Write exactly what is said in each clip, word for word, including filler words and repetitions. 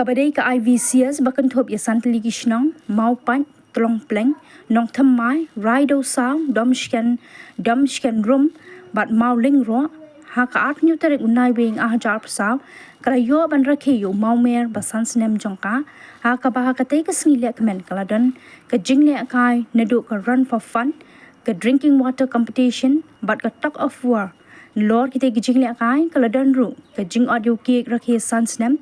Ba dei ka I V C S ba kynthup ïa san tylli ki shnong, Mawpait, Tlongpleng, Nongthymmai, Raidawsaw, Domshken, Domshken Rum, bad Mawlyngroh, ha ka arphew tarik u Naiwieng ar hajar arphew saw, ka la ïoh ban rakhe ïa u mawmer ba san snem jong ka, ha kaba ha katei ka sngi lehkmen ka la don ka jinglehkai naduh ka Run for Fun, ka Drinking Water Competition, bad ka Tug of War. Nalor kitei ki jinglehkai ka la don ruh ka jingot ïa u cake rakhe san snem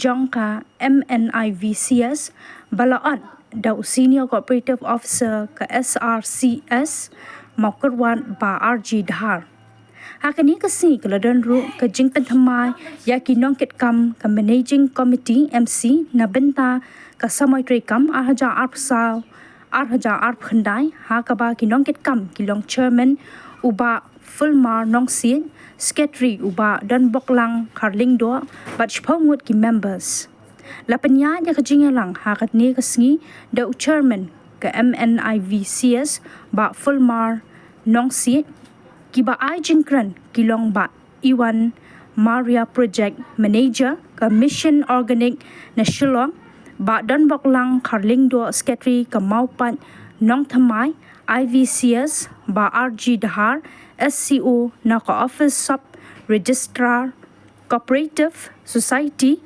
jong ka M N I V C S, ba la ot da u Senior Cooperative Officer ka S R C S, Mawkyrwat, Bah R G Dhar. Ha kane ka sngi ka la don ruh ka jingpynthymmai ïa ki nongkitkam ka Managing Committee, M C, na bynta ka samoi treikam ar hajar arphew saw ar hajar arphew khyndai, ha kaba ki nongkitkam ki long Chairman u Bah Fulmar Nongsiej, Secretary u Bah Donboklang Kharlyngdoh, bad shiphew ngut ki members. La pynïaid ïa ka jingïalang ha kane ka sngi da u Chairman ka M N I V C S, Bah Fulmar Nongsiej. Kiba ai jingkren ki long Bah Iwan Maria, Project Manager ka Mission Organic na Shillong, Bah Donboklang Kharlyngdoh, Secretary ka Mawpait Nongthymmai I V C S, Bah R G Dhar, S C O na ka Office Sub Registrar Cooperative Society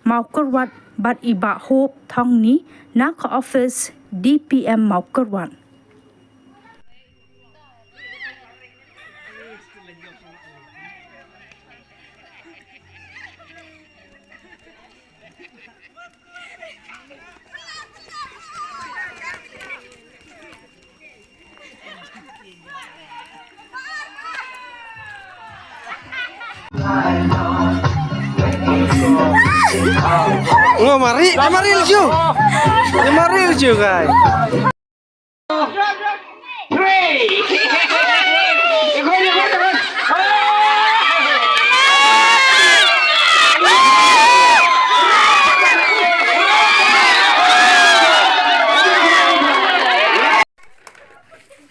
Mawkyrwat, bad i Bah Hope Thongni na ka Office D P M Mawkyrwat. Ngo mari, mari lju. Mari lju, guys.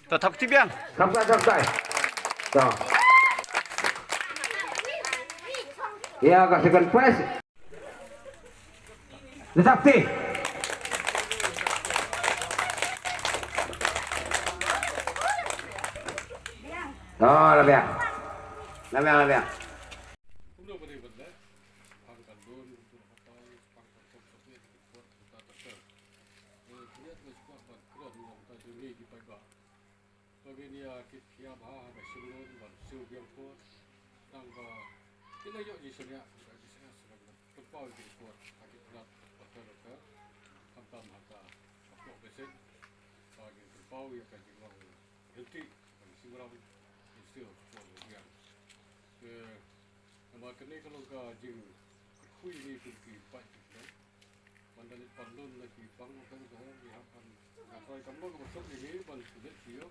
To thok ti biang. Thok sai, thok sai. To. Ïa ka second prize. Letap ti. To, la biang. La biang, la biang. Ba ngin ïa kit khia bha ha ka shynrut ban siew biang khot. Tang ba kin ïoh jingshaniah ka jingshaniah shuh ban pynpaw ïa ki khot ha ki tnat bapher bapher. Khamtam ha ka pok basic ba ngin pynpaw ïa ka jinglong healthy ba ngin siew ram, ngin siew khot biang. Te namar kane ka long ka jingkyrkhu ïa ngi kum ki paid ki khlem. Ban da leit pynlong na ki pang ka ka ngi hap ban, nga trai kam long ka suk ïa ngi ban leit siew.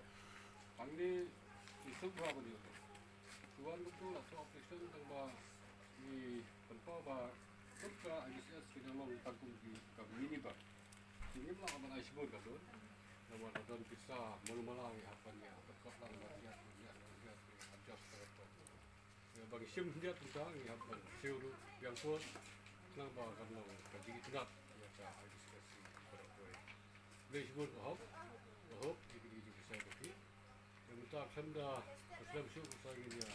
Pang ni i suk bha ban ïoh. Tuan ka tu la tu operation tang ba i pynpaw ba suk ka I V C S ki nang long tang kum ki ka mini bar. Ki ngim lah ban ai shibun ka tu. Namar da don pisa malu mala ngi hap ban ïa, hap ban kop lang ban ïa, ïa, ïa, adjust ka tu. Ïa, ba ngi shim khyndiat mynta ngi hap ban siew ruh biang khot. Khnang ba kan long ka jingitynnad ïa ka I V C S. Khublei shibun, ka hok, ka hok ïa kine ki jingpynsai ba ki. Ïa mynta khlem da, khlem shuh ka sa ngin ïa